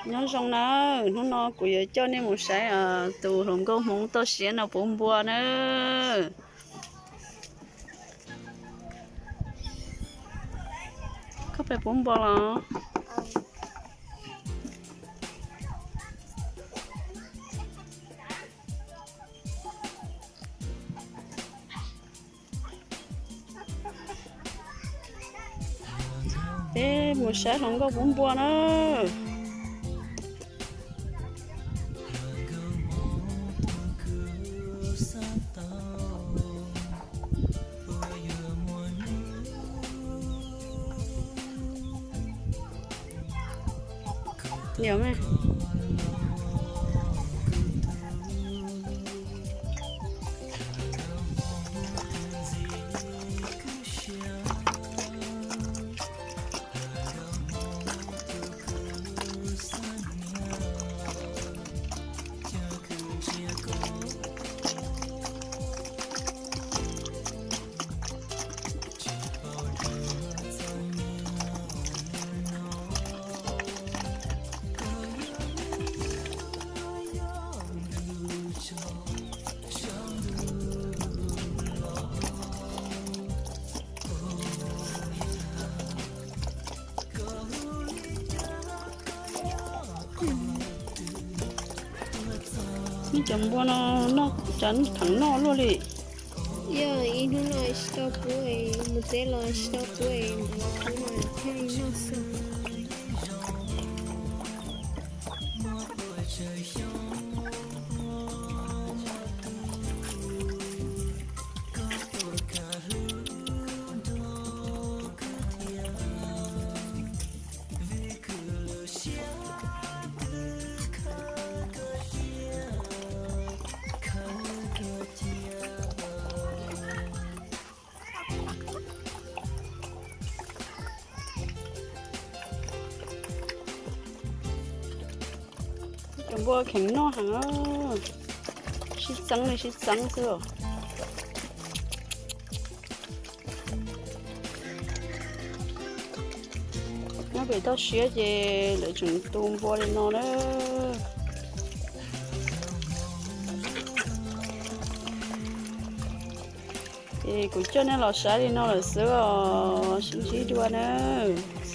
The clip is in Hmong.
Nyob zoo na, hnub no kuv yuav coj nej mus saib tus hluas nkauj Hmoob toj siab no puv npua na. Koj pem puv npua los? Peb mus saib hluas nkauj puv npua na. Neb cov npua no, cov kheev noj luaj li. Yog ib hnub no tsis tau pub, mus teb los tsis tau pub, mus los pub no thiaj li noj xwb. Cov npua kheev noj heev, sib txeeb li sib txeeb xwb. Nyob pem toj siab ces lawv tseem tu npua li no na. Es kuv coj nej los saib li no lawm xwb os, sib ntsib dua nawb.